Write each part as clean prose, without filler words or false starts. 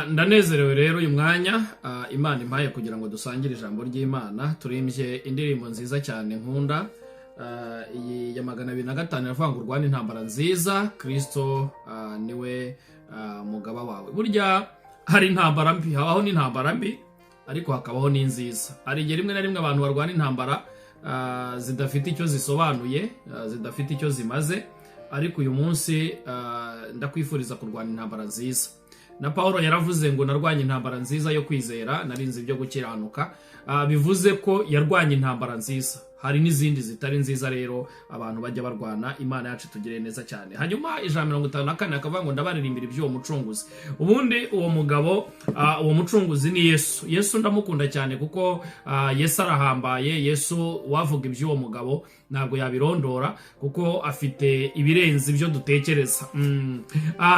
Ndanezerewe rero uyu mwanya Imana impaye kugira ngo dusangire ijambo ry'Imana. Turimbye indirimbo nziza cyane nkunda, iyi ya 205, iravuga ngo urwane intambara nziza, Kirisito niwe mugaba wawe. Burya hari intambara mbi, habaho n'intambara mbi, ariko hakabaho n'inziza. Hari igihe rimwe na rimwe abantu barwana intambara zidafite icyo zisobanuye, zidafite icyo zimaze, ariko uyu munsi ndakwifuriza kurwana intambara nziza. Na Paul yaravuze ngo narwanye intambara nziza yo kwizera, narinze ibyo gukiranuka. Bivuze ko yarwanye intambara nziza. Hari n'izindi zitari nziza rero abantu bajya barwana. Imana yacu tugire neza cyane. Hanyuma 154 akavuga ngo ndabaririmbira iby'uwo mucunguzi. Ubundi uwo mugabo, uwo mucunguzi ni Yesu. Yesu ndamukunda cyane kuko Yesu arahambaye. Yesu, wavuga iby'uwo mugabo ntabwo yabirondora kuko afite ibirenze ibyo dutekereza.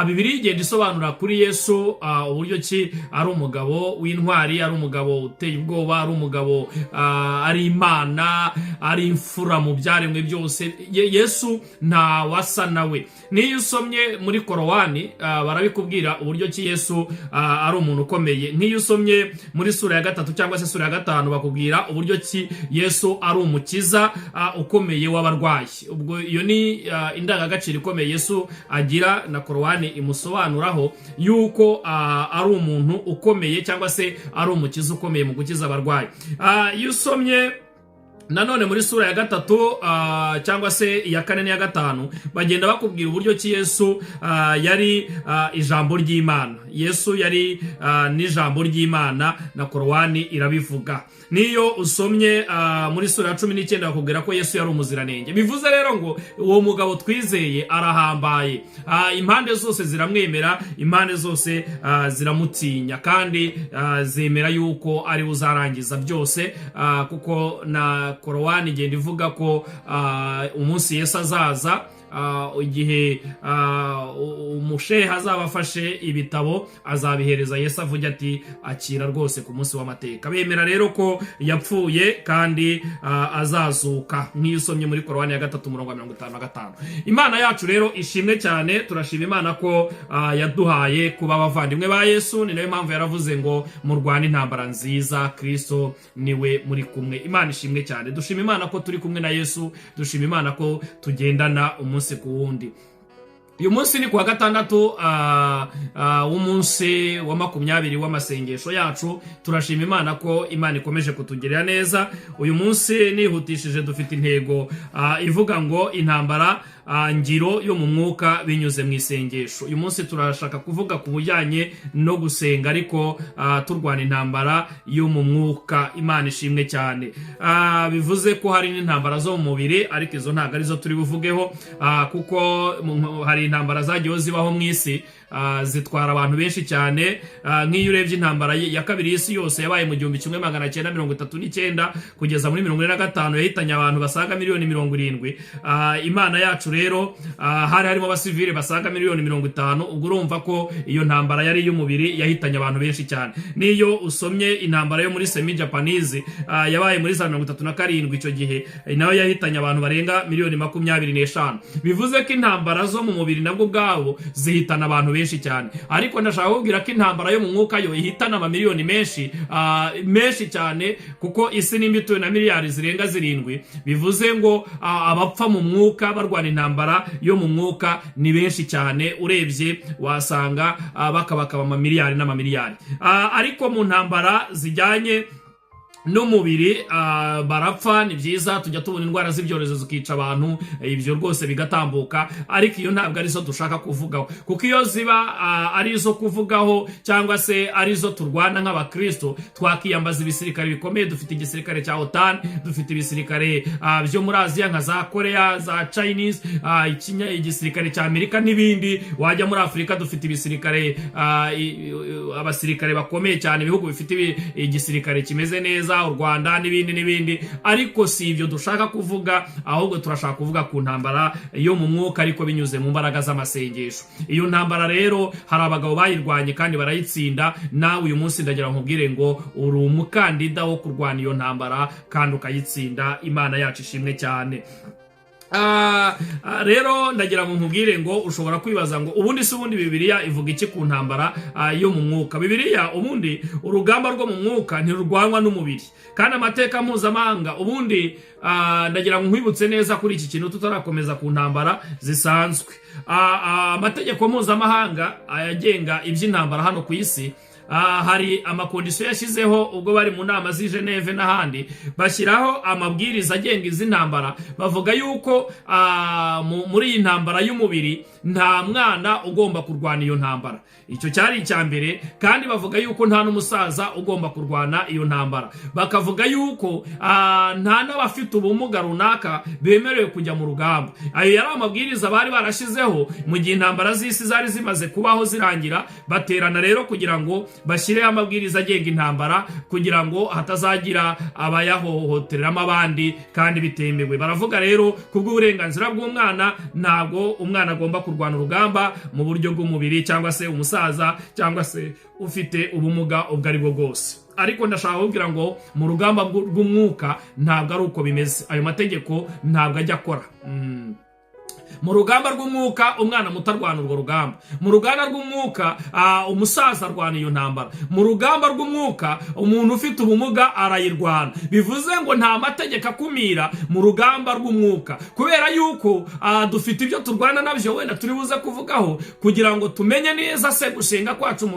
Bibiliya igenda isobanura kuri Yesu uburyo ki ari umugabo w'intwari, ari umugabo uteye ubwoba, ari umugabo, ari Imana, ari imfura mu byaremwe byose. Yesu nta wasa nawe. N'iyo usomye muri Korowani barabikubwira uburyo ki Yesu ari umuntu ukomeye. Nk'iyo usomye muri sura ya 3 cyangwa se sura ya 5, bakubwira uburyo ki Yesu ari umukiza ukomeye w'abarwayi. Ubwo iyo ni indangagaciro ikomeye Yesu agira, na Korowani imusobanuraho yuko ari umuntu ukomeye cyangwa se ari umukiza ukomeye mu gukiza abarwayi. Iyo usomye nanone muri sura ya 3 cyangwa se iya 4 n'iya 5, bagenda bakubwira uburyo ki Yesu yari ijambo ry'Imana. Yesu yari n'ijambo ry'Imana, na Korowani irabivuga. Niyo usomye muri sura ya 19, bakubwira ko Yesu yari umuziranenge. Bivuze rero ngo uwo mugabo twizeye arahambaye. Impande zose ziramwemera, impande zose ziramutinya, kandi zemera yuko ari we uzarangiza byose, kuko na Korowani igenda ivuga ko umunsi Yesu azaza, igihe umushehe azaba afashe ibitabo, azabihereza Yesu, avuga ati akira rwose ku munsi w'amateka. Bemera rero ko yapfuye kandi azazuka, nk'iyo usomye muri Korowani ya 3, umurongo wa 55. Imana yacu rero ishimwe cyane. Turashima Imana ko yaduhaye kuba abavandimwe ba Yesu. Ni nayo mpamvu yaravuze ngo murwane intambara nziza, Kirisito niwe muri kumwe. Imana ishimwe cyane. Dushima Imana ko turi kumwe na Yesu, dushima Imana ko tugendana umunsi ku wundi. Uyu munsi ni kuwa gatandatu w'umunsi wa 20 w'amasengesho yacu. Turashima Imana ko Imana ikomeje kutugirira neza. Uyu munsi nihutishije, dufite intego ivuga ngo intambara ngiro yo mu mwuka binyuze mu isengesho. Uyu munsi turashaka kuvuga ku bijyanye no gusenga, ariko turwana intambara yo mu mwuka. Imana ishimwe cyane. Bivuze ko hari n'intambara zo mu mubiri, ariko izo ntabwo arizo turi buvugeho, kuko hari intambara zagiye zibaho mu isi, zitwara abantu benshi cyane. Nk'iyo urebye intambara ya kabiri y'isi yose yabaye mu 1939 kugeza muri 45, yahitanye abantu basaga miliyoni 70. Imana yacu rero, hari harimo abasivile basaga miliyoni 50. Ubwo urumva ko iyo ntambara yari iy'umubiri, yahitanye abantu benshi cyane. N'iyo usomye intambara yo muri semi Japanese yabaye muri za 37, icyo gihe nayo yahitanye abantu barenga miliyoni 25. Bivuze ko intambara zo mu mubiri nabwo ubwabo zihitana abantu benshi cyane, ariko ndashaka kukubwira ko intambara yo mu mwuka yo ihitana amamiliyoni menshi, menshi cyane, kuko isi nimba ituwe na miliyari zirenga 7, bivuze ngo abapfa mu mwuka barwana intambara yo mu mwuka ni benshi cyane. Urebye wasanga bakabakaba amamiliyari n'amamiliyari. Ariko mu ntambara zijyanye n'umubiri barapfa, ni byiza, tujya tubona indwara z'ibyorezo zikica abantu, ibyo rwose bigatambuka, ariko iyo ntabwo arizo dushaka kuvugaho, kuko iyo ziba ari izo kuvugaho cyangwa se ari izo turwana nk'abakristo, twakiyambaza ibisirikare bikomeye. Dufite igisirikare cya OTAN, dufite ibisirikare byo muri Aziya nka za Korea, za Chinese, igisirikare cya Amerika n'ibindi. Wajya muri Afurika, dufite ibisirikare, abasirikare bakomeye cyane, ibihugu bifite igisirikare kimeze neza, u Rwanda n'ibindi n'ibindi. Ariko si ibyo dushaka kuvuga, ahubwo turashaka kuvuga ku ntambara yo mu mwuka, ariko binyuze mu mbaraga z'amasengesho. Iyo ntambara rero hari abagabo bayirwanye kandi barayitsinda. Nawe uyu munsi ndagira ngo nkubwire ngo uri umukandida wo kurwana iyo ntambara kandi ukayitsinda. Imana yacu ishimwe cyane. Rero ndagira ngo nkubwire ngo ushobora kwibaza ngo ubundi se ubundi Bibiliya ivuga iki ku ntambara yo mu mwuka? Bibiliya, ubundi urugamba rwo mu mwuka ntirurwanwa n'umubiri, kandi amateka mpuzamahanga ubundi, ndagira ngo nkwibutse neza kuri iki kintu tutarakomeza ku ntambara zisanzwe. Amategeko mpuzamahanga agenga iby'intambara hano ku isi, hari amaconditions yashyizeho ubwo bari mu nama z'i Geneve n'ahandi, bashyiraho amabwiriza agenga izi ntambara. Bavuga yuko muri iyi ntambara y'umubiri nta mwana ugomba kurwana iyo ntambara. Icyo cyari icya mbere. Kandi bavuga yuko nta n'umusaza ugomba kurwana iyo ntambara. Bakavuga yuko nta n'abafite ubumuga runaka bemerewe kujya mu rugamba. Ayo yari amabwiriza bari barashyizeho mu gihe intambara z'isi zari zimaze kubaho zirangira. Baterana rero kugira ngo bashyireho amabwiriza agenga intambara, kugira ngo hatazagira abayahohotereramo abandi kandi bitemewe. Baravuga rero kubw'uburenganzira bw'umwana, ntabwo umwana agomba kurwana urugamba mu buryo bw'umubiri, cyangwa se umusaza, cyangwa se ufite ubumuga ubwo ari bwo bwose. Ariko ndashaka kubwira ngo mu rugamba rw'umwuka ntabwo ari uko bimeze. Ayo mategeko ntabwo ajya akora. Mu rugamba rw'umwuka umwana muto arwana urwo rugamba. Mu rugamba rw'umwuka umusaza arwana iyo ntambara. Mu rugamba rw'umwuka umuntu ufite ubumuga arayirwana. Bivuze ngo nta mategeko akumira mu rugamba rw'umwuka, kubera yuko dufite ibyo turwana nabyo wenda turi buze kuvugaho, kugira ngo tumenye neza se gusenga kwacu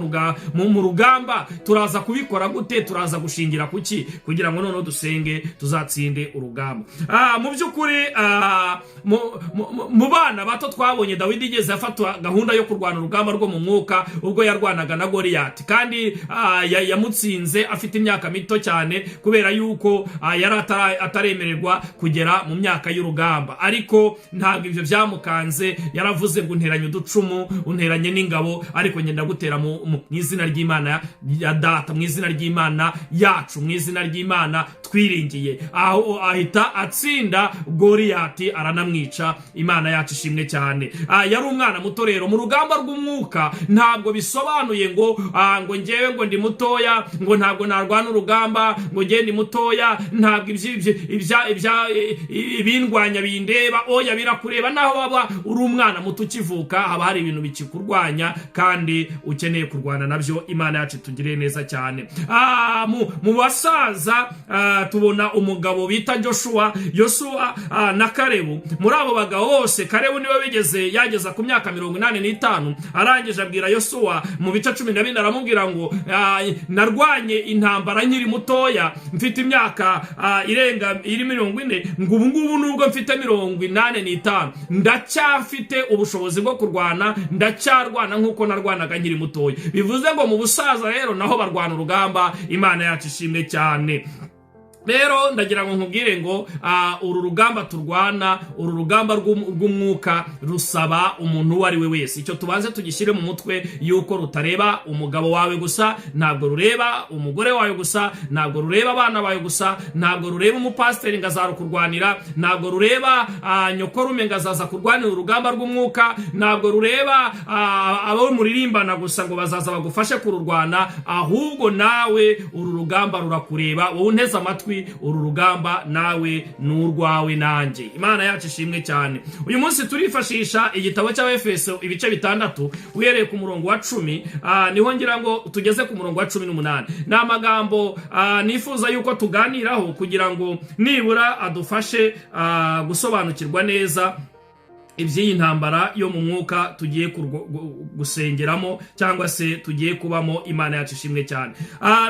mu rugamba turaza kubikora gute, turaza gushingira kuki, kugira ngo noneho dusenge tuzatsinde urugamba. Mu by'ukuri mu bana bato twabonye Dawidi igeze afata gahunda yo kurwana urugamba rwo mu mwuka ubwo yarwanaga na Goliyati, kandi yamutsinze afite imyaka mito cyane, kubera yuko yari ataremererwa kugera mu myaka y'urugamba. Ariko ntabwo ibyo byamukanze. Yaravuze ngo: "Unteranye uducumu, unteranye n'ingabo, ariko ngenda gutera mu izina ry'Imana ya data, mu izina ry'Imana yacu, mu izina ry'Imana twiringiye." Aho ahita atsinda Goliyati, aranamwica. Imana yacu ishimwe cyane. Yari umwana muto. Rero mu rugamba rw'umwuka ntabwo bisobanuye ngo ngewe ngo ndi mutoya, ngo ntabwo narwana urugamba, ngo ngewe ndi mutoya, ntabwo ibindwanya bindeba. Oya, birakureba. Naho waba uri umwana muto ukivuka, haba hari ibintu bikikurwanya kandi ukeneye kurwana nabyo. Imana yacu itugiriye neza cyane. Mu basaza tubona umugabo bita Joshua, Yosuwa na Karebu. Muri abo bagabo bose, Karebu niwe bigeze yageza ku myaka 85. Arangije abwira Yosuwa mu bice 14, aramubwira ngo: "Narwanye intambara nkiri mutoya, mfite imyaka irenga iri 40, ngo ubu ngubu nubwo mfite 85 ndacyafite ubushobozi bwo kurwana, ndacyarwana nk'uko narwanaga nkiri mutoya." Bivuze ngo mu busaza rero naho barwana urugamba. Imana yacu ishimwe cyane. Rero ndagira ngo nkubwire ngo uru rugamba turwana, uru rugamba rw'umwuka, rusaba umuntu uwo ari we wese. Icyo tubanze tugishyire mu mutwe yuko rutareba umugabo wawe gusa, ntabwo rureba umugore wawe gusa, ntabwo rureba abana bawe gusa, ntabwo rureba umupasiteri ngo azarukurwanira, ntabwo rureba nyokorume ngo azaza kurwanira urugamba rw'umwuka, ntabwo rureba abo muririmbana gusa ngo bazaza bagufashe kururwana. Ahubwo nawe uru rugamba rurakureba. Wowe unteze amatwi, uru rugamba nawe ni urwawe nanjye. Imana yacu ishimwe cyane. Uyu munsi turifashisha igitabo cy'Abefeso, ibice 6, uhereye ku murongo wa 10, niho ngira ngo tugeze ku murongo wa 18. Ni amagambo nifuza yuko tuganiraho kugira ngo nibura adufashe gusobanukirwa neza iby'iyi ntambara yo mu mwuka tugiye gusengeramo cyangwa se tugiye kubamo. Imana yacu ishimwe cyane.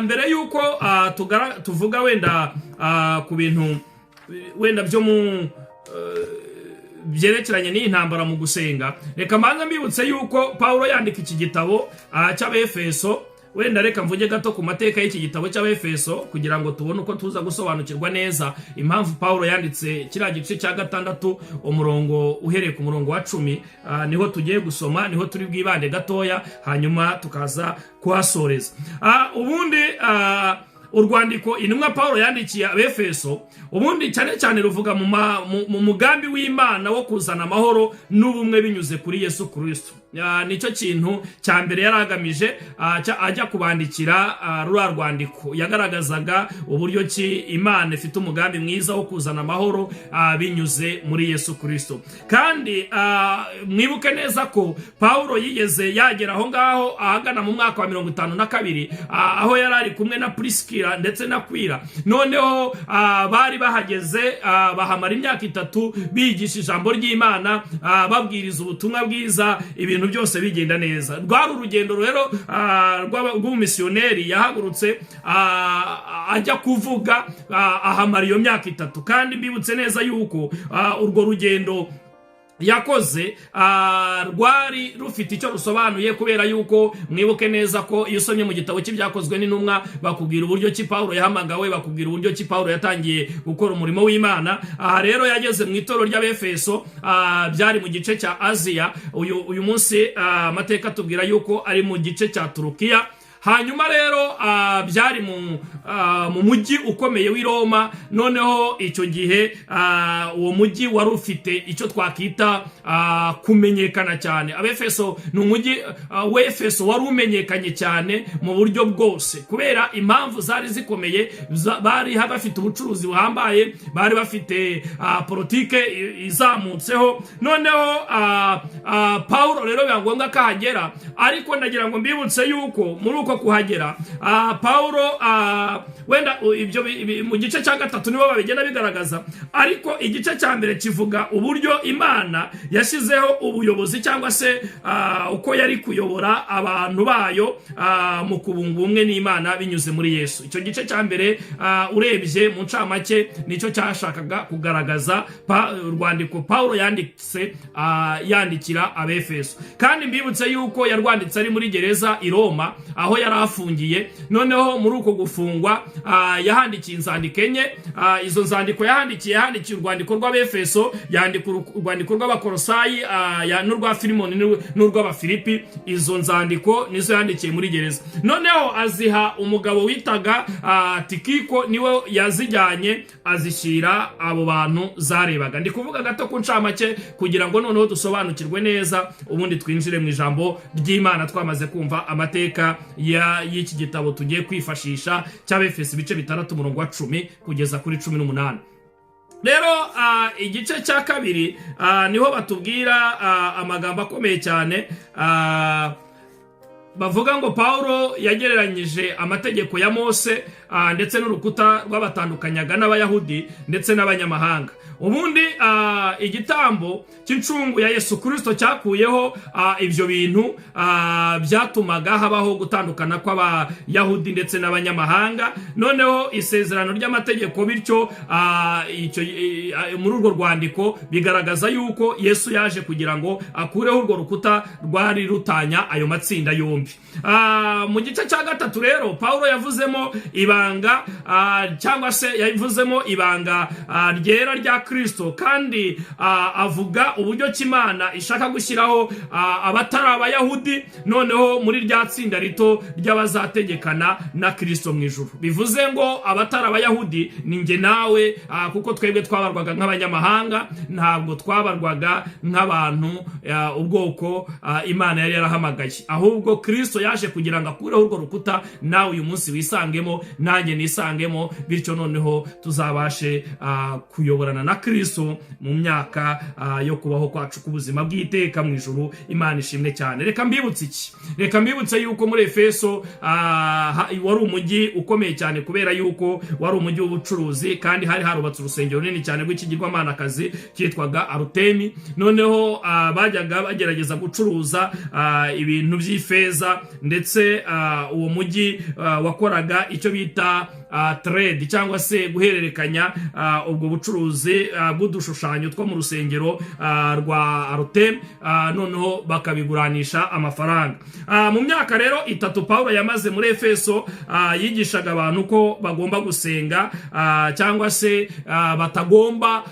Mbere y'uko tuvuga wenda ku bintu wenda byo mu byerekeranye n'iyi ntambara mu gusenga, reka mbanze mbibutse yuko Pawulo yandika iki gitabo cy'Abefeso. Wenda reka mvuge gato ku mateka y'iki gitabo cy'Abefeso, kugira ngo tubone uko tuza gusobanukirwa neza impamvu Pawulo yanditse kiriya gice cya 6, umurongo uhereye ku murongo wa 10. Niho tugiye gusoma, niho turi bwibande gatoya, hanyuma tukaza kuhasoreza. Ubundi urwandiko intumwa Paul yandikiye Abefeso, ubundi cyane cyane ruvuga mu mugambi w'Imana wo kuzana amahoro n'ubumwe binyuze kuri Yesu Kirisito. Nicyo kintu cya mbere yari agamije ajya kubandikira ruriya rwandiko. Yagaragazaga uburyo ki Imana ifite umugambi mwiza wo kuzana amahoro binyuze muri Yesu Kirisito. Kandi mwibuke neza ko Pawulo yigeze yagera aho ngaho ahagana mu mwaka wa 52, aho yari ari kumwe na Purisikira ndetse na Kwira. Noneho bari bahageze, bahamara imyaka 3 bigisha ijambo ry'Imana, babwiriza ubutumwa bwiza, ibintu byose bigenda neza. Rwari urugendo rero rw'umumisiyoneri yahagurutse ajya kuvuga, ahamara iyo myaka 3. Kandi mbibutse neza yuko urwo rugendo yakoze rwari rufite icyo rusobanuye, kubera yuko mwibuke neza ko iyo usomye mu gitabo cy'Ibyakozwe n'Intumwa, bakubwira uburyo ki Pawulo yahamagawe, bakubwira uburyo ki Pawulo yatangiye gukora umurimo w'Imana. Aha rero yageze mu itorero ry'Abefeso, byari mu gice cya Aziya. Uyu munsi amateka atubwira yuko ari mu gice cya Turukiya. Hanyuma rero byari mu mujyi ukomeye w'i Roma. Noneho icyo gihe uwo mujyi wari ufite icyo twakita kumenyekana cyane. Abefeso ni umujyi w'Efeso wari umenyekanye cyane mu buryo bwose kubera impamvu zari zikomeye. Bari bafite ubucuruzi buhambaye, bari bafite politike izamutseho. Noneho Pawulo rero biba ngombwa ko ahagera. Ariko ndagira ngo mbibutse yuko muri uko kuhagera, Pawulo wenda ibyo mu gice cya gatatu nibo babigenda bigaragaza, ariko igice cya mbere kivuga uburyo Imana yashyizeho ubuyobozi cyangwa se uko yari kuyobora abantu bayo mu kubunga ubumwe n'Imana binyuze muri Yesu. Icyo gice cya mbere, urebye mu ncamake, nicyo cyashakaga kugaragaza urwandiko Pawulo yanditse yandikira Abefeso. Kandi mbibutse yuko yarwanditse ari muri gereza i Roma, aho yari afungiye. Noneho muri uko gufungwa yahandikiye inzandiko enye. Izo nzandiko yahandikiye urwandiko rw'Abefeso, yandika urwandiko rw'Abakorosayi, n'urwa Filimoni n'urw'Abafilipi. Izo nzandiko nizo yandikiye muri gereza. Noneho aziha umugabo witaga Tikiko, niwe yazijyanye azishyira abo bantu zarebaga. Ndi kuvuga gato ku ncamake kugira ngo noneho dusobanukirwe neza, ubundi twinjire mu ijambo ry'Imana twamaze kumva amateka y'iki gitabo tugiye kwifashisha cy'Abefeso, ibice 6, umurongo wa 10 kugeza kuri 18. Rero igice cya kabiri niho batubwira amagambo akomeye cyane. Bavuga ngo Pawulo yagereranyije amategeko ya Mose ndetse n'urukuta rw'abatandukanyaga n'Abayahudi ndetse n'abanyamahanga. Ubundi igitambo cy'incungu ya Yesu Kirisito cyakuyeho ibyo bintu byatumaga habaho gutandukana kw'Abayahudi ndetse n'abanyamahanga. Noneho isezerano ry'amategeko, bityo muri urwo rwandiko bigaragaza yuko Yesu yaje kugira ngo akureho urwo rukuta rwari rutanya ayo matsinda yombi. Mu gice cya gatatu rero, Pawulo yavuzemo ibanga cyangwa se yavuzemo ibanga ryera rya Kirisito, kandi avuga uburyo ki Imana ishaka gushyiraho abatari Abayahudi noneho muri rya tsinda rito ry'abazategekana na Kirisito mu ijuru. Bivuze ngo abatari Abayahudi ni njye nawe, kuko twebwe twabarwaga nk'abanyamahanga, ntabwo twabarwaga nk'abantu ubwoko Imana yari yarahamagaye. Ahubwo Kirisito yaje kugira ngo akureho urwo rukuta, nawe uyu munsi wisangemo, nanjye nisangemo, bityo noneho tuzabashe kuyoborana na Kirisito mu myaka yo kubaho kwacu k'ubuzima bw'iteka mu ijuru. Imana ishimwe cyane. Reka mbibutse iki? Reka mbibutse yuko muri Efeso wari umujyi ukomeye cyane, kubera yuko wari umujyi w'ubucuruzi, kandi hari harubatse urusengero runini cyane rw'ikigirwamanakazi cyitwaga Arutemi. Noneho bajyaga bagerageza gucuruza ibintu by'ifeza, ndetse uwo mujyi wakoraga icyo bita trade cyangwa se guhererekanya ubwo bucuruzi bw'udushushanyo two mu rusengero rwa Arutemi, noneho bakabiguranisha amafaranga. Mu myaka rero 3 Pawulo yamaze muri Efeso, yigishaga abantu ko bagomba gusenga cyangwa se batagomba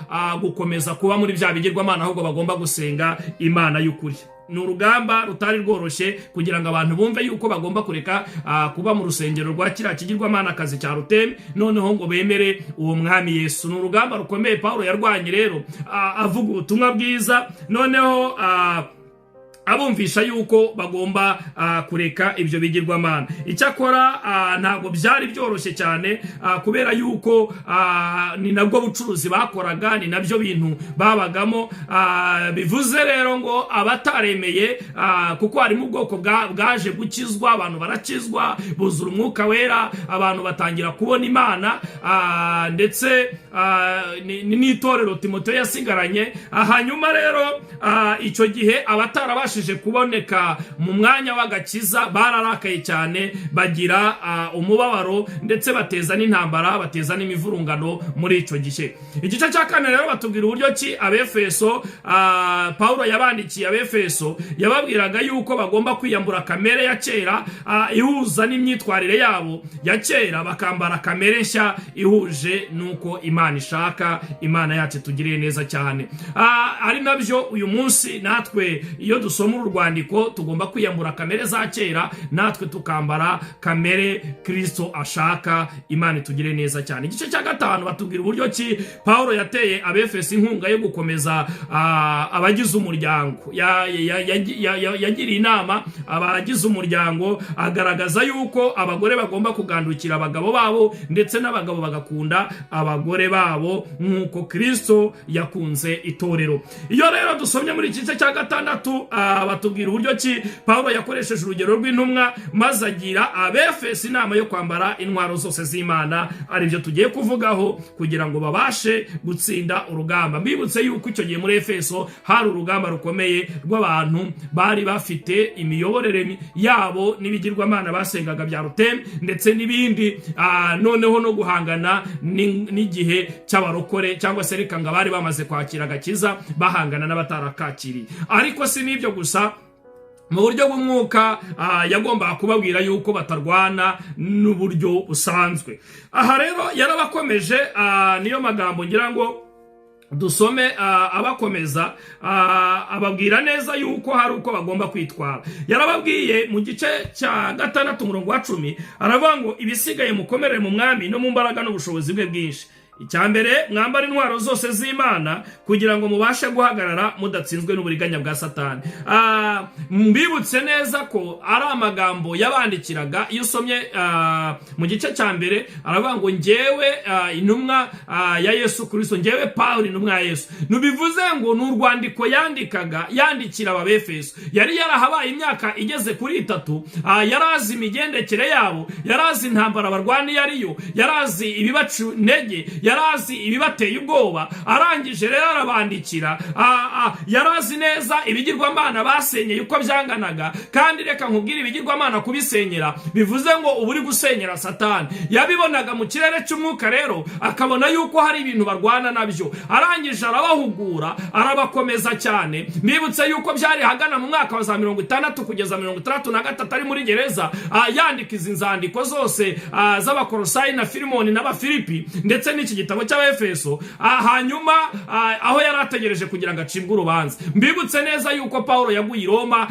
gukomeza kuba muri bya bigirwamana, ahubwo bagomba gusenga Imana y'ukuri. Ni urugamba rutari rworoshye kugira ngo abantu bumve yuko bagomba kureka kuba mu rusengero rwa kiriya kigirwamanakazi cya Rutemi, noneho ngo bemere uwo Mwami Yesu. Ni urugamba rukomeye Pawulo yarwanye rero avuga ubutumwa bwiza. Noneho Abumvisha yuko bagomba kureka ibyo bigirwamana. Icyakora ntabwo byari byoroshye cyane, kubera yuko ni nabwo bucuruzi bakoraga, ni nabyo bintu babagamo. Bivuze rero ngo abataremeye, kuko harimo ubwoko bwaje gukizwa, abantu barakizwa, buzura Umwuka Wera, abantu batangira kubona Imana, ndetse n'itorero Timoteyo yasigaranye. Hanyuma rero icyo gihe abatarabashije kuboneka mu mwanya w'agakiza bararakaye cyane, bagira umubabaro, ndetse bateza n'intambara, bateza n'imivurungano muri icyo gihe. Igice cya kane rero batubwira uburyo ki Abefeso, Pawulo yabandikiye Abefeso, yababwiraga yuko bagomba kwiyambura kamere ya kera ihuza n'imyitwarire yabo ya kera, bakambara kamere nshya ihuje n'uko Imana ishaka. Imana yacu itugiriye neza cyane. Ari nabyo uyu munsi natwe iyo dusoma uru rwandiko tugomba kwiyambura kamere za kera, natwe tukambara kamere Kirisito ashaka. Imana itugire neza cyane. Igice cya gatanu batubwira uburyo ki Pawulo yateye Abefesi inkunga yo gukomeza abagize umuryango. Yagiriye inama abagize umuryango, agaragaza yuko abagore bagomba kugandukira abagabo babo, ndetse n'abagabo bagakunda abagore babo nk'uko Kirisito yakunze itorero. Iyo rero dusomye muri iki gice cya gatandatu, batubwira uburyo ki Pawulo yakoresheje urugero rw'intumwa, maze agira Abefesi inama yo kwambara intwaro zose z'Imana, aribyo tugiye kuvugaho, kugira ngo babashe gutsinda urugamba. Mbibutse yuko icyo gihe muri Efeso hari urugamba rukomeye rw'abantu bari bafite imiyoborere yabo n'ibigirwamana basengaga bya Ruteme ndetse n'ibindi, noneho no guhangana n'igihe cy'abarokore, cyangwa se reka ngo abari bamaze kwakira agakiza bahangana n'abatarakakiriye. Ariko si n'ibyo gusa, mu buryo bw'umwuka yagombaga kubabwira yuko batarwana n'uburyo busanzwe. Aha rero yarabakomeje, niyo magambo ngira ngo dusome, abakomeza, ababwira neza yuko hari uko bagomba kwitwara. Yarababwiye mu gice cya gatandatu, umurongo wa 10, aravuga ngo: "Ibisigaye mukomerere mu Mwami no mu mbaraga n'ubushobozi bwe bwinshi. Icya mbere, mwambara intwaro zose z'Imana kugira ngo mubashe guhagarara mudatsinzwe n'uburiganya bwa Satani." Mbibutse neza ko ari amagambo yabandikiraga. Iyo usomye mu gice cya mbere, aravuga ngo: "Ngewe intumwa ya Yesu Kirisito, ngewe Pawulo intumwa ya Yesu." Ntibivuze ngo ni urwandiko yandikaga yandikira Ababefeso. Yari yarahabaye imyaka igeze kuri 3, yari azi imigendekere yabo, yari azi intambara barwana iyo ariyo, yari azi ibibaca intege, yari azi ibibateye ubwoba. Arangije rero arabandikira. Yari azi neza ibigirwamana basenyeye uko byanganaga. Kandi reka nkubwire, ibigirwamana kubisenyera bivuze ngo uba uri gusenyera Satani. Yabibonaga mu kirere cy'umwuka rero, akabona yuko hari ibintu barwana nabyo. Arangije arabahugura, arabakomeza cyane. Mbibutse yuko byari hagana mu mwaka wa za 60 kugeza 63 ari muri gereza, yandika izi nzandiko zose z'Abakorosayi na Filimoni n'Abafilipi ndetse n'iki gitabo cy'Abefeso. Hanyuma aho yari ategereje kugira ngo acibwe urubanza. Mbibutse neza yuko Pawulo yaguye i Roma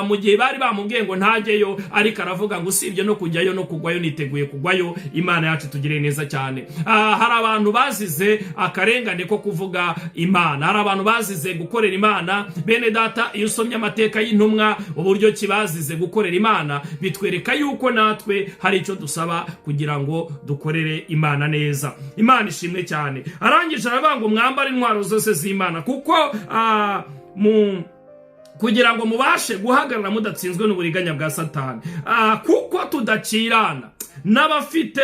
mu gihe bari bamubwiye ngo ntajyeyo, ariko aravuga ngo: "Usibye no kujyayo, no kugwayo niteguye kugwayo." Imana yacu tugiriye neza cyane. Hari abantu bazize akarengane ko kuvuga Imana, hari abantu bazize gukorera Imana. Bene data, iyo usomye amateka y'intumwa, uburyo ki bazize gukorera Imana, bitwereka yuko natwe hari icyo dusaba kugira ngo dukorere Imana neza. Imana ishimwe cyane. Arangije aravuga ngo: "Mwambare intwaro zose z'Imana kuko mu kugira ngo mubashe guhagarara mudatsinzwe n'uburiganya bwa Satani, kuko tudakirana n'abafite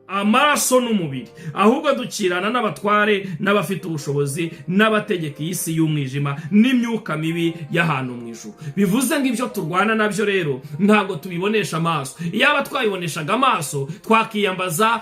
amaraso n'umubiri, ahubwo dukirana n'abatware n'abafite ubushobozi n'abategeka iyi si y'umwijima n'imyuka mibi y'ahantu mu ijuru." Bivuze ngo ibyo turwana nabyo rero ntabwo tubibonesha amaso. Iyaba twabiboneshaga amaso, twakiyambaza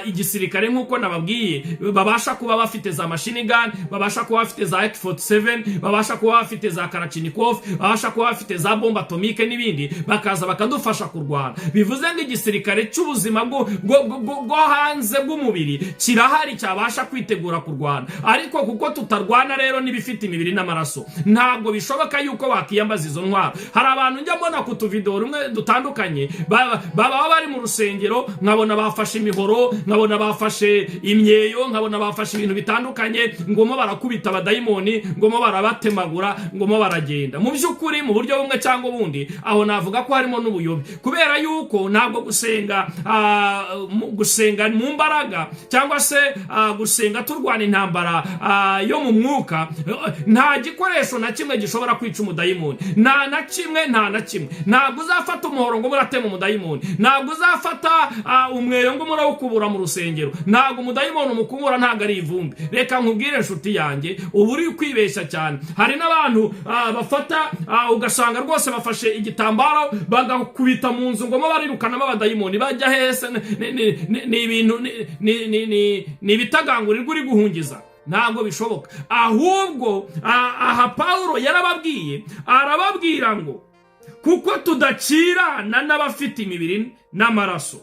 igisirikare nk'uko nababwiye, babasha kuba bafite za machine gun, babasha kuba bafite za AK-47, babasha kuba bafite za Kalashnikov, babasha kuba bafite za bombe atomique n'ibindi, bakaza bakadufasha kurwana. Bivuze ngo igisirikare cy'ubuzima bwo bwo hanze bw'umubiri kirahari, cyabasha kwitegura kurwana. Ariko kuko tutarwana rero n'ibifite imibiri n'amaraso, ntabwo bishoboka yuko wakiyambaza izo ntwaro. Hari abantu njya mbona ku tuvidewo rumwe dutandukanye, baba bari mu rusengero, nkabona bafashe imihoro, nkabona bafashe imyeyo, nkabona bafashe ibintu bitandukanye, ngomo barakubita abadayimoni, ngomo barabatemagura, ngomo baragenda. Mu by'ukuri, mu buryo bumwe cyangwa ubundi, aho navuga ko harimo n'ubuyobe, kubera yuko ntabwo gusenga mu mbaraga cyangwa se gusenga turwana intambara yo mu mwuka, nta gikoresho na kimwe gishobora kwica umudayimoni, nta na kimwe, nta na kimwe. Ntabwo uzafata umuhoro ngo muratema umudayimoni, ntabwo uzafata umweyo ngo murawukubura mu rusengero. Ntabwo umudayimoni umukubura, ntabwo ari ivumbi. Reka nkubwire, inshuti yanjye, uba uri kwibeshya cyane. Hari n'abantu bafata, ugasanga rwose bafashe igitambaro bagakubita mu nzu ngo barirukanamo abadayimoni. Bajya hese? Ni ibintu ni ibitagangurirwa uri guhungiza, ntabwo bishoboka. Ahubwo aha Pawulo yarababwiye, arababwira ngo kuko tudakirana n'abafite imibiri n'amaraso,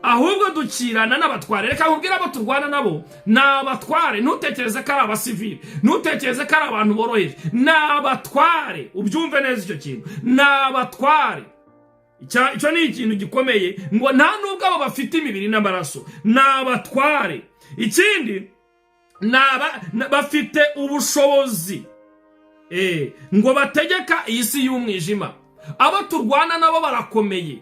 ahubwo dukirana n'abatware. Reka nkubwire, abo turwana nabo ni abatware. Ntutekereze ko ari abasivili, ntutekereze ko ari abantu boroheje, ni abatware. Ubyumve neza icyo kintu, ni abatware. Icyo ni ikintu gikomeye, ngo nta nubwo abo bafite imibiri n'amaraso, ni abatware. Ikindi, bafite ubushobozi ngo bategeka iyi si y'umwijima. Abo turwana nabo barakomeye.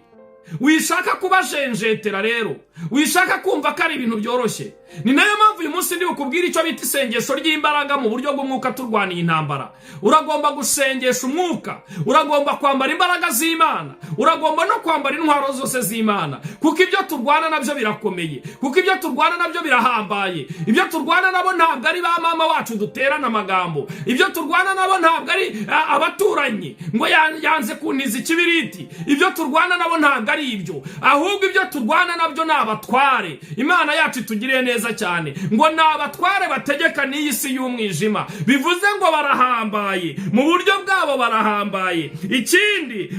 Wishaka kubajenjetera rero, wishaka kumva ko ari ibintu byoroshye. Ni nayo mpamvu uyu munsi ndi bukubwire icyo bita isengesho ry'imbaraga mu buryo bw'umwuka. Turwaniye intambara, uragomba gusengesha umwuka, uragomba kwambara imbaraga z'Imana, uragomba no kwambara intwaro zose z'Imana, kuko ibyo turwana nabyo birakomeye, kuko ibyo turwana nabyo birahambaye. Ibyo turwana nabo ntabwo ari ba mama wacu duterana amagambo, ibyo turwana nabo ntabwo ari abaturanyi ngo yanze kuntiza ikibiriti. Ibyo turwana nabo ntabwo ari ibyo, ahubwo ibyo turwana nabyo ni abatware. Imana yacu itugiriye neza cyane. Ngo ni abatware bategeka n'iyi si y'umwijima, bivuze ngo barahambaye, mu buryo bwabo barahambaye. Ikindi,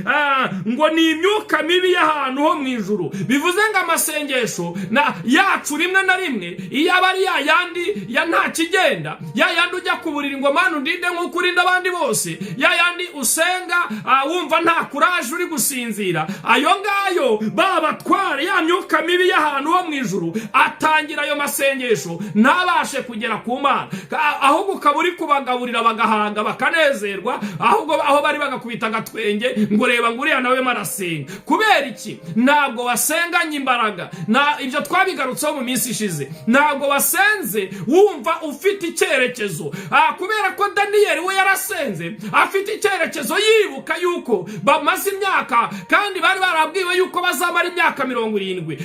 ngo ni imyuka mibi y'ahantu ho mu ijuru, bivuze ngo amasengesho na yacu rimwe na rimwe iyo aba ari ya yandi ya nta kigenda, ya yandi ujya ku buriri ngo "Mana, undinde nk'uko urinda abandi bose", ya yandi usenga wumva nta kuraje, uri gusinzira, ayo ngayo ba batware, ya myuka mibi y'ahantu ho mu ijuru, atangira ayo masengesho ntabashe kugera ku Mana, ahubwo ukaba uri kubagaburira bagahaga bakanezerwa, ahubwo aho bari bagakubita agatwenge ngo "Reba ngo uriya nawe marasenga." Kubera iki? Ntabwo wasenganye imbaraga. Na ibyo twabigarutseho mu minsi ishize. Ntabwo wasenze wumva ufite icyerekezo. Kubera ko Daniyeli we yarasenze afite icyerekezo, yibuka yuko bamaze imyaka, kandi bari barabwiwe yuko bazamara imyaka 70.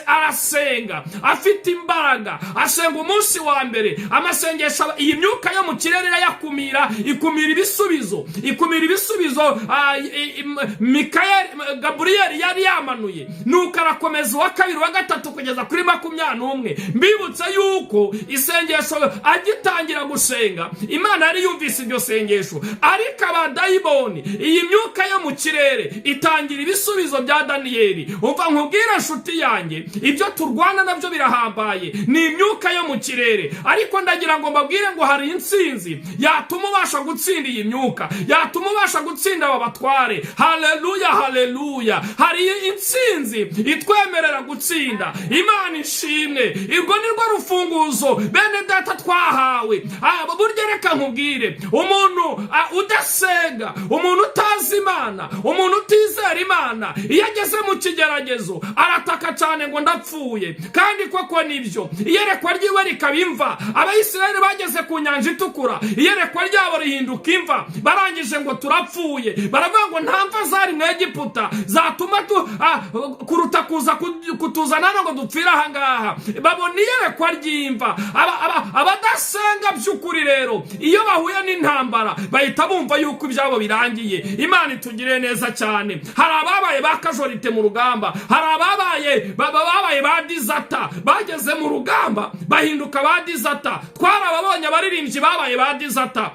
Arasenga afite imbaraga, asenga umunsi wa mbere amasengesho, iyi myuka yo mu kirere irayakumira, ikumira ibisubizo, ikumira ibisubizo Mikayeli, Gaburiyeli yari yamanuye. Nuko arakomeza uwa kabiri, uwa gatatu, kugeza kuri 21. Mbibutse yuko isengesho agitangira gusenga, Imana yari yumvise iryo sengesho, ariko abadayimoni, iyi myuka yo mu kirere, itangira ibisubizo bya Daniyeli. Umva nkubwire, nshuti yanjye, ibyo turwana nabyo birahambaye, ni imyuka yo mu kirere. Ariko ndagira ngo mbabwire ngo hari intsinzi yatuma ubasha gutsinda iyi myuka, yatuma ubasha gutsinda aba batware. Haleluya, haleluya! Hari intsinzi itwemerera gutsinda. Imana ishimwe. Urwo ni rwo rufunguzo, bene data, twahawe. Burya reka nkubwire, umuntu udasenga, umuntu utazi Imana, umuntu utizera Imana, iyo ageze mu kigeragezo arataka cyane ngo "Ndapfuye", kandi koko nibyo. Iyerekwa ryiwe rikaba imva. Abayisiraheli bageze ku Nyanja Itukura, iyerekwa ryabo rihinduka imva. Barangije ngo "Turapfuye", baravuga ngo "Nta mva zari mu Egiputa zatuma kuruta kuza kutuzana hano ngo dupfire ahangaha." Babona iyerekwa ry'imva. Abadasenga by'ukuri rero, iyo bahuye n'intambara bahita bumva yuko ibyabo birangiye. Imana itugiriye neza cyane. Hari ababaye ba casualty mu rugamba, hari ababaye babaye ba deserter, bageze mu rugamba bahinduka ba deserter. Twarababonye, abaririmbyi babaye ba deserter.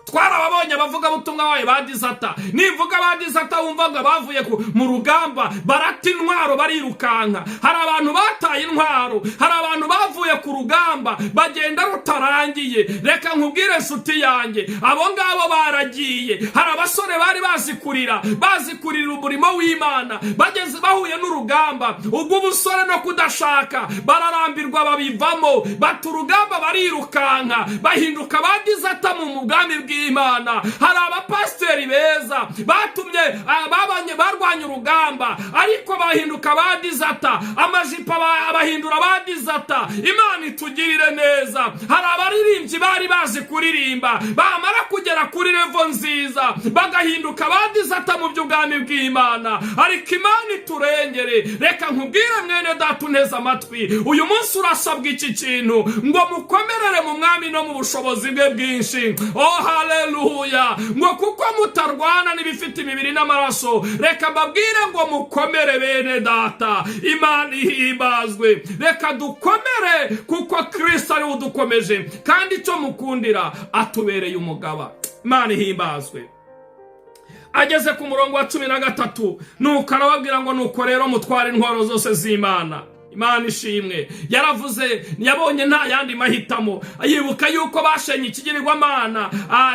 Twarababonye abavugabutumwa bawe ba deserter. Nivuga ba deserter, wumvaga bavuye mu rugamba, barata intwaro, barirukanka. Hari abantu bataye intwaro, hari abantu bavuye ku rugamba bagenda rutarangiye. Reka nkubwire, nshuti yanjye, abo ngabo baragiye. Hari abasore bari bazi kurira, bazi kurira umurimo w'Imana, bageze bahuye n'urugamba ubw'ubusore no kudashaka, bararambirwa, babivamo, bata urugamba, barirukanka, bahinduka ba deserter mu bwami bw'Imana. Hari abapasiteri beza batumye babanye, barwanya urugamba, ariko bahinduka ba deserter, amajipo abahindura ba deserter. Imana itugirire neza. Hari abaririmbyi bari bazi kuririmba, bamara kugera kuri level nziza bagahinduka ba deserter mu by'ubwami bw'Imana. Ariko Imana iturengere. Reka nkubwire, mwene data unteze amatwi, uyu munsi urasabwa iki kintu ngo mukomerere mu Mwami no mu bushobozi bwe bwinshi. Oh, haleluya! Ngo kuko mutarwana n'ibifite imibiri n'amaraso. Reka mbabwire ngo mukomere, bene data. Imana ihimbazwe. Reka dukomere kuko Kirisito ariwe udukomeje, kandi icyo mukundira atubereye umugaba. Imana ihimbazwe. Ageze ku murongo wa 13, nuko arababwira ngo: "Nuko rero mutware intwaro zose z'Imana." Imana ishimwe. Yaravuze, yabonye nta yandi mahitamo. Yibuka yuko bashenye ikigirwamana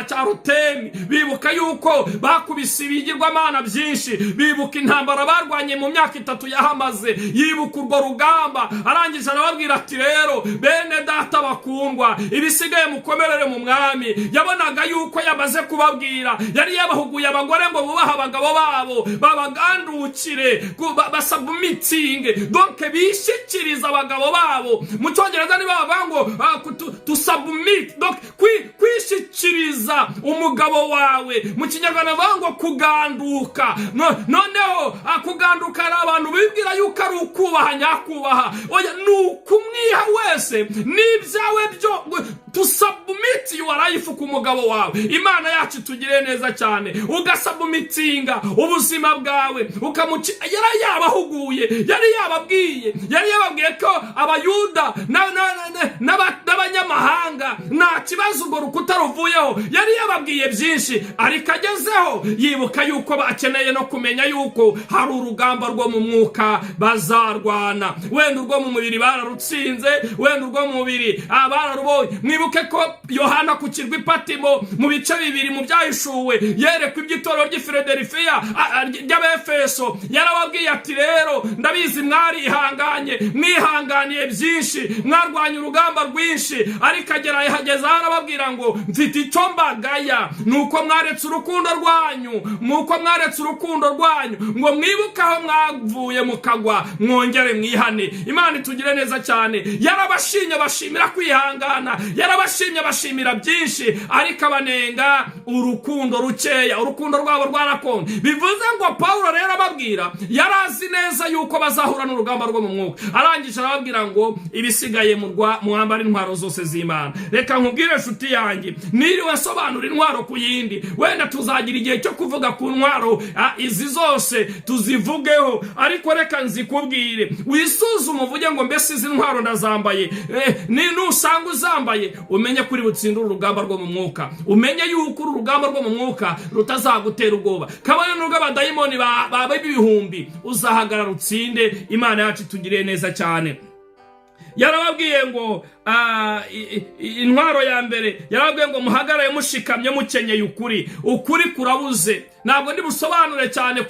cya Rutemi, bibuka yuko bakubise ibigirwamana byinshi, bibuka intambara barwanye mu myaka 3 yahamaze, yibuka urwo rugamba. Arangije arababwira ati: "Rero bene data bakundwa, ibisigaye mukomerere mu Mwami." Yabonaga yuko yamaze kubabwira, yari yabahuguye abagore ngo bubahe abagabo babo, babagandukire, basubmittinge, donc bishyikiriza abagabo babo. Mu Cyongereza niba bavuga ngo to submit, donc kwishyikiriza umugabo wawe. Mu Kinyarwanda bavuga ngo kuganduka. Noneho kuganduka, hari abantu bibwira yuko ari ukubaha nyakubaha. Oya, ni ukumwiha wese n'ibyawe byo, to submit your life ku mugabo wawe. Imana yacu itugire neza cyane. Ugasubmittinga ubuzima bwawe, ukamuci. Yari yabahuguye, yari yababwiye, yari yababwiye ko Abayuda n'abanyamahanga nta kibazo urwo rukuta ruvuyeho. Yari yababwiye byinshi, ariko agezeho yibuka yuko bakeneye no kumenya yuko hari urugamba rwo mu mwuka bazarwana. Wenda urwo mu mubiri bararutsinze, wenda urwo mu mubiri bararubonye. Mwibuke ko Yohana ku kirwa Ipatimo, mu bice bibiri mu Byahishuwe, yerekwa iby'itorero ry'i Filadelifiya, ry'Abefeso. Yarababwiye ati: "Rero ndabizi mwarihanganye, mwihanganiye byinshi, mwarwanye urugamba rwinshi." Ariko agera hageze aho arababwira ngo: "Mfite icyo mbagaya, ni uko mwaretse urukundo rwanyu, ni uko mwaretse urukundo rwanyu." Ngo mwibuke aho mwavuye mukagwa, mwongere mwihane. Imana itugire neza cyane. Yarabashimye, bashimira kwihangana, yarabashimye, bashimira byinshi, ariko abanenga urukundo rukeya. Urukundo rwabo rwarakonje. Bivuze ngo Pawulo rero ababwira, yari azi neza yuko bazahura n'urugamba rwo mu mwuka. Arangije arababwira ngo: "Ibisigaye mwambare intwaro zose z'Imana." Reka nkubwire, nshuti yanjye, niriwe nsobanura intwaro ku yindi. Wenda tuzagira igihe cyo kuvuga ku ntwaro, izi zose tuzivugeho, ariko reka nzikubwire, wisuzume, uvuge ngo: "Mbese izi ntwaro ndazambaye?" Ni nusanga uzambaye, umenye ko uri butsinde uru rugamba rwo mu mwuka, umenye yuko uru rugamba rwo mu mwuka rutazagutera ubwoba, kabone nubwo abadayimoni baba ibihumbi, uzahagarara utsinde. Imana yacu itugiriye neza cyane. Yarababwiye ngo intwaro ya mbere, yarababwiye ngo muhagarare mushikamye, mukenyeye ukuri. Ukuri kurabuze. Ntabwo ndi busobanure cyane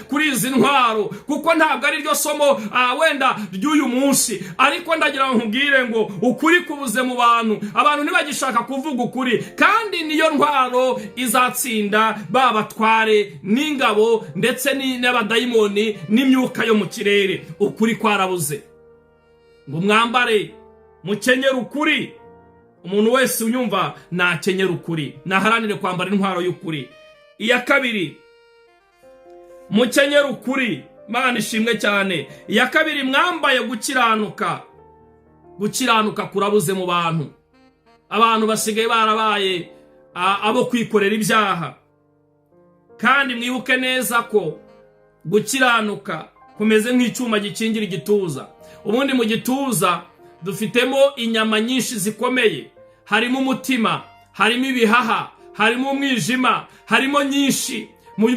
kuri izi ntwaro, kuko ntabwo ari ryo somo wenda ry'uyu munsi, ariko ndagira ngo nkubwire ngo ukuri kubuze mu bantu. Abantu ntibagishaka kuvuga ukuri, kandi niyo ntwaro izatsinda ba batware n'ingabo ndetse n'abadayimoni n'imyuka yo mu kirere. Ukuri kwarabuze. Ngo mwambare, mukenyere ukuri. Umuntu wese unyumva nakenyere ukuri, naharanire kwambara intwaro y'ukuri. Iya kabiri, mukenyere ukuri. Imana ishimwe cyane. Iya kabiri, mwambaye gukiranuka. Gukiranuka kurabuze mu bantu. Abantu basigaye barabaye abo kwikorera ibyaha. Kandi mwibuke neza ko gukiranuka kumeze nk'icyuma gikingira igituza. Ubundi mu gituza dufitemo inyama nyinshi zikomeye, harimo umutima, harimo ibihaha. harimo umwijima, harimo nyinshi muri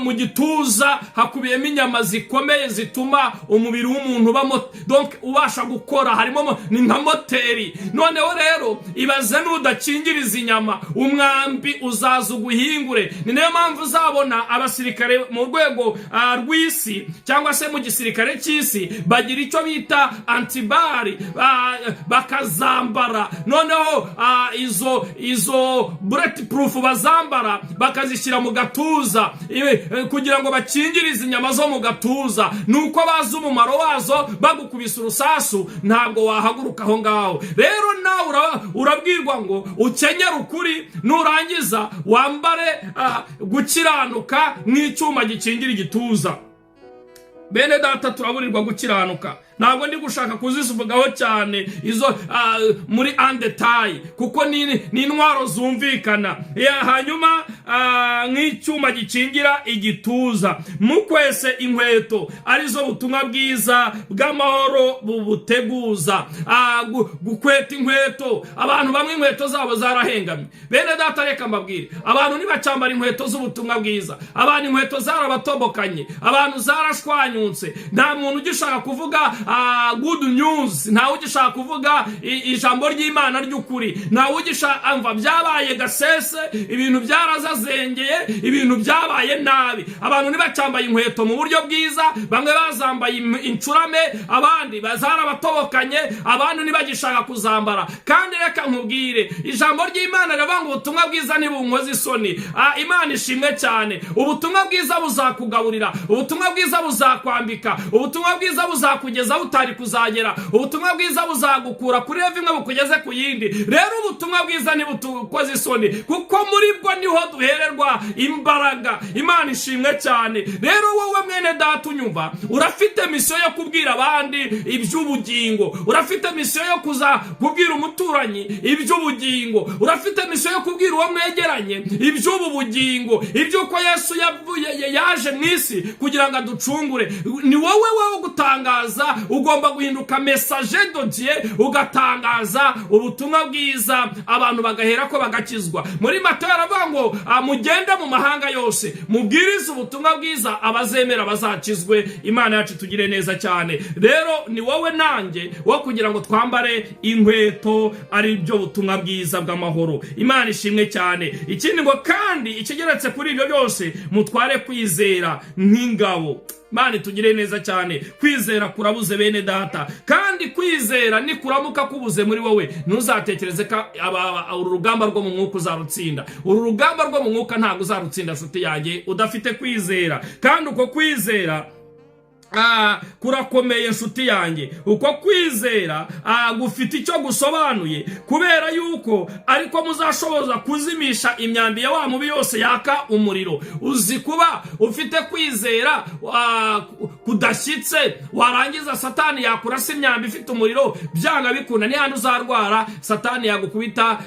mu gituza hakubiyemo inyama zikomeye zituma umubiri w'umuntu ubamo, donc ubasha gukora. Harimo ni nka moteri. Noneho rero ibaze nudakingiriza inyama, umwambi uzaza uguhingure. Ni nayo mpamvu uzabona abasirikare mu rwego rw'isi cyangwa se mu gisirikare cy'isi bagira icyo bita anti-balles, bakazambara. Noneho izo bullet proof bazambara bakazishyira mu gatuza kugira ngo bakingirize inyama zo mu gatuza. Ni uko bazi umumaro wazo. Bagukubise urusasu ntabwo wahaguruka aho ngaho. Rero nawe urabwirwa ngo ukenyere ukuri, nurangiza wambare gukiranuka nk'icyuma gikingira igituza. Bene data, turaburirwa gukiranuka. Ntabwo ndi gushaka kuzivugaho cyane izo muri en détail, kuko ni intwaro zumvikana. Hanyuma nk'icyuma gikingira igituza, mukwese inkweto, arizo butumwa bwiza bw'amahoro bubuteguza. Gukweta inkweto, abantu bamwe inkweto zabo zarahengamye. Bene data, reka mbabwire, abantu ntibacyambara inkweto z'ubutumwa bwiza. Abantu inkweto zarabatobokanye, abantu zarashwanyutse. Nta muntu ugishaka kuvuga good news, ntawe ugishaka kuvuga ijambo ry'Imana ry'ukuri, ntawe ugishaka. Amva byabaye gasese, ibintu byarazazengeye, ibintu byabaye nabi. Abantu ntibacyambaye inkweto mu buryo bwiza. Bamwe bazambaye incurame, abandi zarabatobokanye, abandi ntibagishaka kuzambara. Kandi reka nkubwire, ijambo ry'Imana riravuga ngo ubutumwa bwiza ntibunkoze isoni. Imana ishimwe cyane. Ubutumwa bwiza buzakugaburira, ubutumwa bwiza buzakwambika, ubutumwa bwiza buzakugeza aho utari kuzagera, ubutumwa bwiza buzagukura kuri level imwe bukugeze ku yindi. Rero ubutumwa bwiza ntibutukoze isoni, kuko muri bwo niho duhererwa imbaraga. Imana ishimwe cyane. Rero wowe mwene data unyumva, urafite mission yo kubwira abandi iby'ubugingo, urafite mission yo kuza kubwira umuturanyi iby'ubugingo, urafite mission yo kubwira uwo mwegeranye iby'ubu bugingo, iby'uko Yesu yaje mu isi kugira ngo aducungure. Ni wowe gutangaza. Ugomba guhinduka messager de Dieu, ugatangaza ubutumwa bwiza, abantu bagahera ko bagakizwa. Muri Matayo aravuga ngo mugende mu mahanga yose, mubwirize ubutumwa bwiza, abazemera bazakizwe. Imana yacu tugire neza cyane. Rero ni wowe nanjye wo kugira ngo twambare inkweto, ari byo butumwa bwiza bw'amahoro. Imana ishimwe cyane. Ikindi ngo kandi ikigeretse kuri ibyo byose, mutware kwizera nk'ingabo. Imana itugire neza cyane. Kwizera kurabuze, bene data, kandi kwizera nikuramuka kubuze muri wowe, ntuzatekereze ko uru rugamba rwo mu mwuka uzarutsinda. Uru rugamba rwo mu mwuka ntabwo uzarutsinda, nshuti yanjye, udafite kwizera. Kandi uko kwizera kurakomeye, nshuti yanjye. Uko kwizera gufite icyo gusobanuye, kubera yuko ariko muzashoboza kuzimisha imyambi ya wa mubi yose yaka umuriro. Uzi kuba ufite kwizera kudashyitse, warangiza Satani yakurasa imyambi ifite umuriro, byanga bikunda n'ihandi uzarwara. Satani yagukubita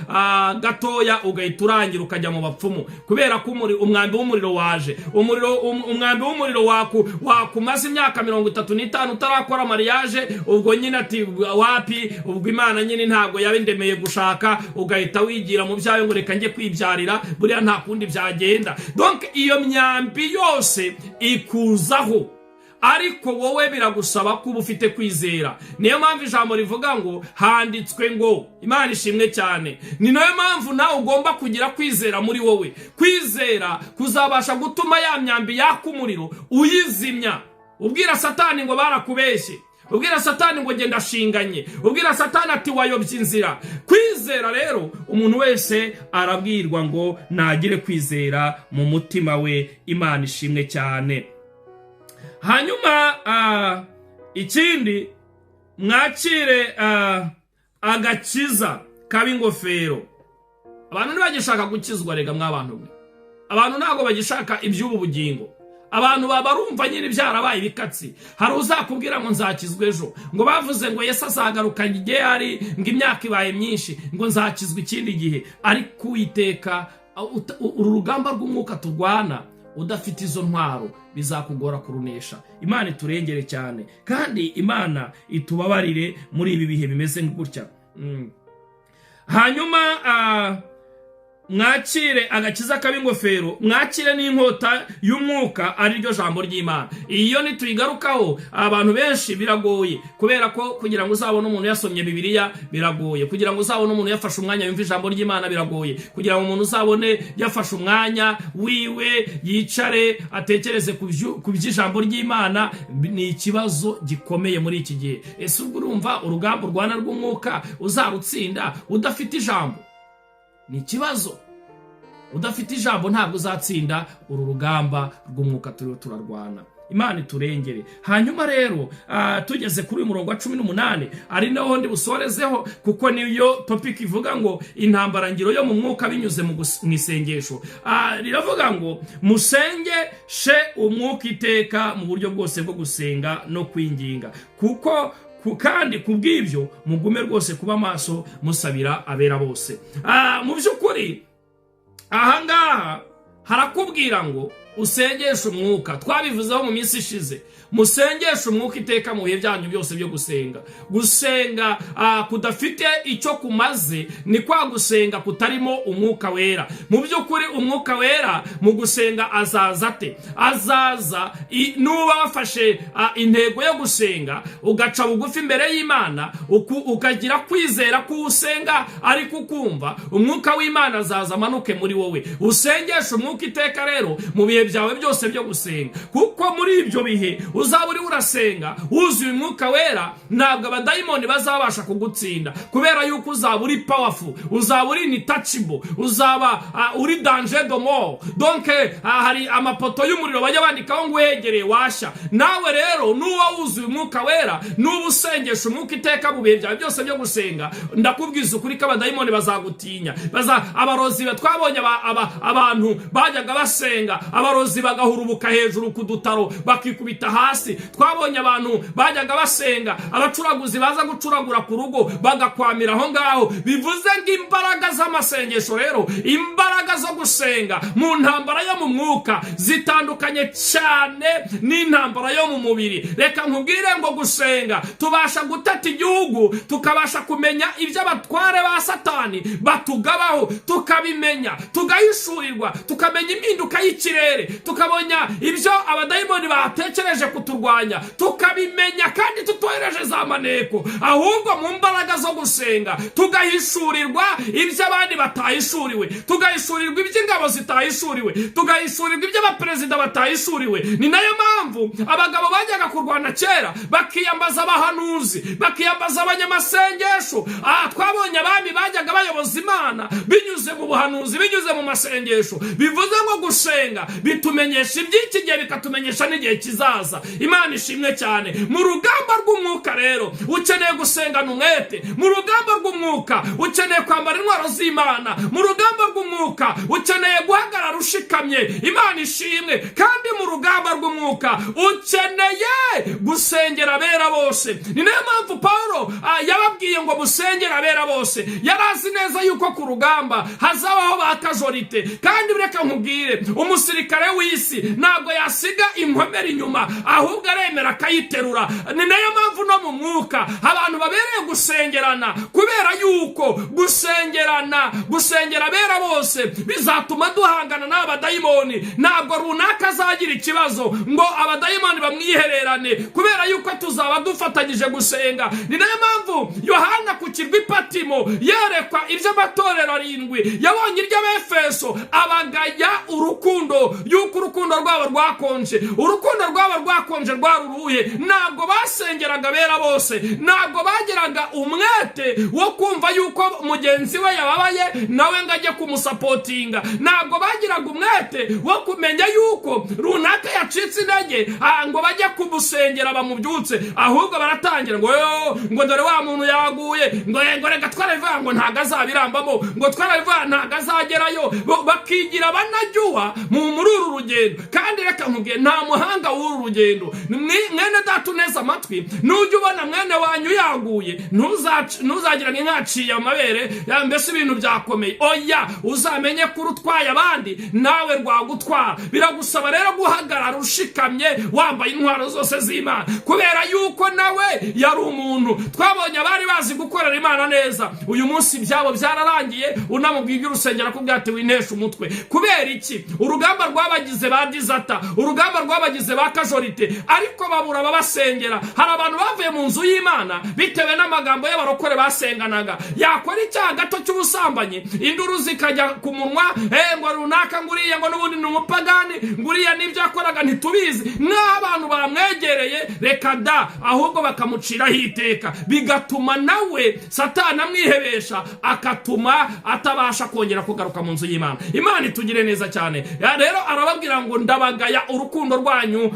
gatoya ugahita urangira, ukajya mu bapfumu, kubera ko umwambi w'umuriro waje. Umuriro umwambi w'umuriro wakumaze imyaka 35 utarakora mariage. Ubwo nyine ati wapi, ubwo Imana nyine ntabwo yabindemeye gushaka, ugahita wigira mu byawe ngo reka njye kwibyarira, buriya nta kundi byagenda. Donc iyo myambi yose ikuzaho, ariko wowe biragusaba kuba ufite kwizera. Niyo mpamvu ijambo rivuga ngo handitswe ngo. Imana ishimwe cyane. Ni nayo mpamvu nawe ugomba kugira kwizera muri wowe, kwizera kuzabasha gutuma ya myambi yaka umuriro uyizimya, ubwira Satani ngo barakubeshye, ubwira Satani ngo genda ashinganye, ubwira Satani ati wayobye inzira. Kwizera rero, umuntu wese arabwirwa ngo nagire kwizera mu mutima we. Imana ishimwe cyane. Hanyuma ikindi, mwakire agakiza kaba ingofero. Abantu ntibagishaka gukizwa rega mw'abantu mwe. Abantu ntabwo bagishaka iby'ubu bugingo. Abantu baba barumva nyine byarabaye ibikatsi. Hari uzakubwira ngo nzakizwa ejo, ngo bavuze ngo Yesu azagaruka igihe ari, ngo imyaka ibaye myinshi, ngo nzakizwa ikindi gihe. Ariko Uwiteka, uru rugamba rw'umwuka turwana, udafite izo ntwaro bizakugora kurunesha. Imana iturengere cyane, kandi Imana itubabarire muri ibi bihe bimeze gutya. Hanyuma Mwakire agakiza k'ab'ingofero, mwakire n'inkota y'umwuka, ari ryo jambo ry'Imana. Iyo nituyigarukaho, abantu benshi biragoye, kubera ko kugira ngo uzabone umuntu yasomye Bibiliya biragoye, kugira ngo uzabone umuntu yafashe umwanya yumva ijambo ry'Imana biragoye, kugira ngo umuntu uzabone yafashe umwanya wiwe yicare atekereze ku by'ijambo ry'Imana ni ikibazo gikomeye muri iki gihe. Ese ubwo urumva urugamba urwana rw'umwuka uzarutsinda udafite ijambo? Ni ikibazo. Udafite ijambo ntabwo uzatsinda uru rugamba rw'umwuka turiho turarwana. Imana iturengere. Hanyuma rero tugeze kuri uyu murongo wa 18, ari naho ndi busorezeho, kuko niyo topic ivuga ngo intambara ngiro yo mu mwuka binyuze mu isengesho. Riravuga ngo musenge she umwuka iteka mu buryo bwose bwo gusenga no kwinginga, kuko kandi ku bw'ibyo mugume rwose kuba maso musabira abera bose. Mu by'ukuri ahangaha harakubwira ngo usengeshe umwuka. Twabivuzeho mu minsi ishize: musengeshe umwuka iteka mu bihe byanyu byose byo gusenga. Gusenga kudafite icyo kumaze ni kwa gusenga kutarimo Umwuka Wera. Mu by'ukuri Umwuka Wera mu gusenga azaza ate? Azaza nuba wafashe intego yo gusenga, ugaca bugufi imbere y'Imana, ukagira kwizera ko usenga ariko ukumva, Umwuka w'Imana azaza amanuke muri wowe. Usengeshe umwuka iteka rero mu bihe byawe byose byo gusenga, kuko muri ibyo bihe uzaba uri urasenga wuzuye Umwuka Wera, ntabwo abadayimoni bazabasha kugutsinda, kubera yuko uzaba uri powerful, uzaba uri untouchable, uzaba uri danger de mort. Donc hari amapoto y'umuriro bajya bandikaho ngo uhegereye washya. Nawe rero nuba wuzuye Umwuka Wera, nuba usengesha umwuka iteka mu bihe byawe byose byo gusenga, ndakubwiza ukuri ko abadayimoni bazagutinya. Abarozi, twabonye abantu bajyaga basenga, abarozi bagahurubuka hejuru ku dutaro bakikubita hasi. Twabonye abantu bajyaga basenga, abacuraguzi baza gucuragura ku rugo bagakwamira aho ngaho. Bivuze ngo imbaraga z'amasengesho rero, imbaraga zo gusenga mu ntambara yo mu mwuka zitandukanye cyane n'intambara yo mu mubiri. Reka nkubwire ngo gusenga tubasha gutata igihugu, tukabasha kumenya ibyo abatware ba Satani batugabaho, tukabimenya, tugahishurirwa, tukamenya impinduka y'ikirere, tukabona ibyo abadayimoni batekereje kuturwanya, tukabimenya kandi tutohereje za maneko, ahubwo mu mbaraga zo gusenga tugahishurirwa ibyo abandi batahishuriwe, tugahishurirwa iby'ingabo zitahishuriwe, tugahishurirwa ibyo abaperezida batahishuriwe. Ni nayo mpamvu abagabo bajyaga kurwana kera bakiyambaza abahanuzi, bakiyambaza abanyamasengesho. Aha twabonye abami bajyaga bayoboza Imana binyuze mu buhanuzi, binyuze mu masengesho. Bivuze ngo gusenga bitumenyesha iby'iki gihe, bikatumenyesha n'igihe kizaza. Imana ishimwe cyane. Mu rugamba rw'umwuka rero ukeneye gusengana umwete. Mu rugamba rw'umwuka ukeneye kwambara intwaro z'Imana. Mu rugamba rw'umwuka ukeneye guhagarara ushikamye. Imana ishimwe. Kandi mu rugamba rw'umwuka ukeneye gusengera abera bose. Ni nayo mpamvu Paul yababwiye ngo musengere abera bose. Yari azi neza yuko ku rugamba hazabaho ba casualty. Kandi reka nkubwire, umusirikare w'isi ntabwo yasiga inkomere inyuma, ahubwo aremera akayiterura. Ni nayo mpamvu no mu mwuka abantu babereye gusengerana, kubera yuko gusengerana, gusengera abera bose bizatuma duhangana n'abadayimoni. Ntabwo runaka azagira ikibazo ngo abadayimoni bamwihererane, kubera yuko tuzaba dufatanyije gusenga. Ni nayo mpamvu Yohana ku kirwa Ipatimo yerekwa iby'amatorero arindwi, yabonye iry'Abefeso abagaya urukundo, yuko urukundo rwabo rwakonje. Urukundo rwabo rwakonje rwari uruhe? Ntabwo basengeraga abera bose, ntabwo bagiraga umwete wo kumva yuko mugenzi we yababaye nawe ngo ajye kumusupportinga, ntabwo bagiraga umwete wo kumenya yuko runaka yacitse intege ngo bajye kumusengera bamubyutse. Ahubwo baratangira ngo yo, ngo dore wa muntu yaguye, ngo reka twarabivuga ngo ntabwo azabirambamo, ngo twarabivuga ntabwo azagerayo. Bakigira banajyuwa muri uru rugendo. Kandi reka nkubwiye, nta muhanga w'uru rugendo. Mwene data uneze amatwi, nujya ubona mwene wanyu yaguye, ntuzagira ngo inka yaciye amabere, mbese ibintu byakomeye. Oya, uzamenye ko urutwaye abandi nawe rwagutwara. Biragusaba rero guhagarara ushikamye, wambaye intwaro zose z'Imana, kubera yuko nawe yari umuntu. Twabonye abari bazi gukorera Imana neza, uyu munsi ibyabo byararangiye. Unamubwiye iby'urusengero akubwira ati: "Wintesha umutwe." Kubera iki? Urugamba rwabagize ba dizata, urugamba rwabagize ba kajorite, ariko babura ababasengera. Hari abantu bavuye mu nzu y'Imana bitewe n'amagambo y'abarokore basenganaga. Yakora icyaha gato cy'ubusambanyi, induru zikajya ku munwa, ngo runaka, ngo uriya, ngo n'ubundi ni umupagani, ngo uriya n'ibyo yakoraga ntitubizi, nk'aho abantu bamwegereye. Reka da, ahubwo bakamuciraho iteka, bigatuma nawe Satani amwihebesha, akatuma atabasha kongera kugaruka mu nzu y'Imana. Imana itugire neza cyane. Rero arababwira ngo: "Ndabagaya, urukundo rwanyu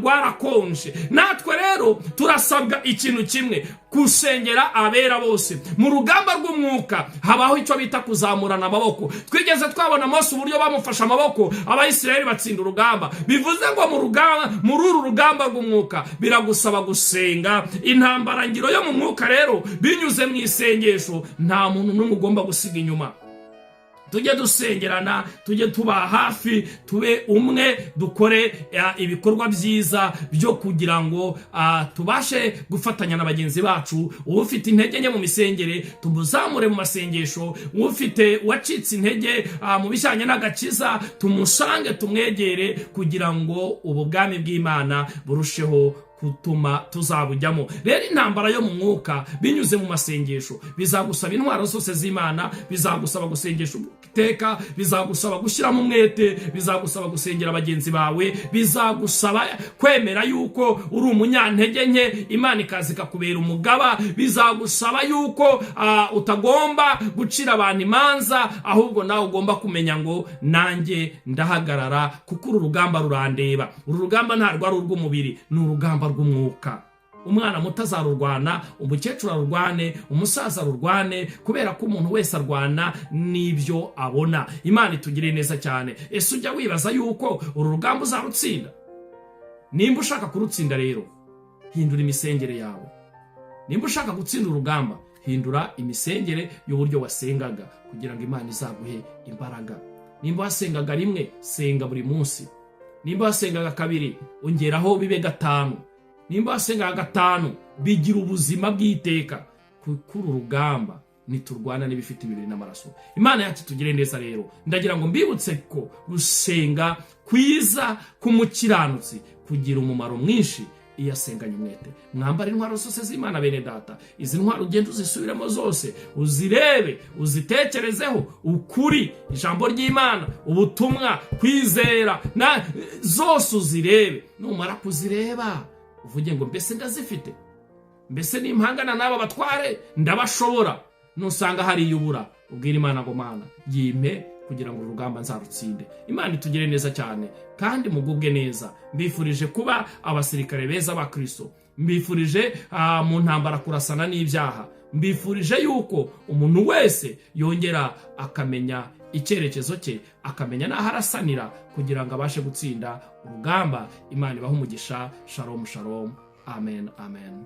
rwarakonje." Natwe rero turasabwa ikintu kimwe: gusengera abera bose. Mu rugamba rw'umwuka habaho icyo bita kuzamurana amaboko. Twigeze twabona Mose uburyo bamufashe amaboko, Abayisiraheli batsinda urugamba. Bivuze ngo mu rugamba, muri uru rugamba rw'umwuka, biragusaba gusenga. Intambara ngiro yo mu mwuka rero, binyuze mu isengesho, nta muntu n'umwe ugomba gusiga inyuma. Tujye dusengerana, tujye tuba hafi, tube umwe, dukore ibikorwa byiza byo kugira ngo tubashe gufatanya na bagenzi bacu. Ufite intege nke mu misengere tumuzamure mu masengesho, ufite uwacitse intege mu bijyanye n'agakiza tumusange, tumwegere, kugira ngo ubu bwami bw'Imana burusheho gutuma tuzabujyamo. Rero intambara yo mu mwuka binyuze mu masengesho bizagusaba intwaro zose z'Imana, bizagusaba gusengesha iteka, bizagusaba gushyiramo umwete, bizagusaba gusengera bagenzi bawe, bizagusaba kwemera yuko uri umunyantege nke, Imana ikaza ikakubera umugaba, bizagusaba yuko utagomba gucira abantu imanza, ahubwo nawe ugomba kumenya ngo: "Nanjye ndahagarara, kuko uru rugamba rurandeba." Uru rugamba ntabwo ari urw'umubiri, ni urugamba rw'umwuka. Umwana muto azarurwana, umukecuru arurwane, umusaza arurwane, kubera ko umuntu wese arwana n'ibyo abona. Imana itugire neza cyane. Ese ujya wibaza yuko uru rugamba uzarutsinda? Nimba ushaka kurutsinda rero, hindura imisengere yawe. Nimba ushaka gutsinda urugamba, hindura imisengere y'uburyo wasengaga, kugira ngo Imana izaguhe imbaraga. Nimba wasengaga rimwe, senga buri munsi. Nimba wasengaga kabiri, ongeraho bibe gatanu. Nimba wasengaga gatanu, bigira ubuzima bw'iteka, kuko uru rugamba ntiturwana n'ibifite imibiri n'amaraso. Imana yacu tugire neza. Rero ndagira ngo mbibutse ko gusenga kwiza k'umukiranutsi kugira umumaro mwinshi iyo asenganye umwete. Mwambara intwaro zose z'Imana, bene data. Izi ntwaro ugenda uzisubiremo zose, uzirebe, uzitekerezeho: ukuri, ijambo ry'Imana, ubutumwa, kwizera, na zose uzirebe. Numara kuzireba uvuge ngo: "Mbese ndazifite? Mbese nimpangana n'aba batware ndabashobora?" Nusanga hari iyo ubura, ubwira Imana ngo: "Mana, yimpe kugira ngo urugamba nzarutsinde." Imana itugire neza cyane kandi mugubwe neza. Mbifurije kuba abasirikare beza ba Kristo. Mbifurije mu ntambara kurasana n'ibyaha. Mbifurije yuko umuntu wese yongera akamenya icyerekezo cye, akamenya n'aho arasanira, kugira ngo abashe gutsinda urugamba. Imana ibahe umugisha. Shalom, shalom. Amen, amen.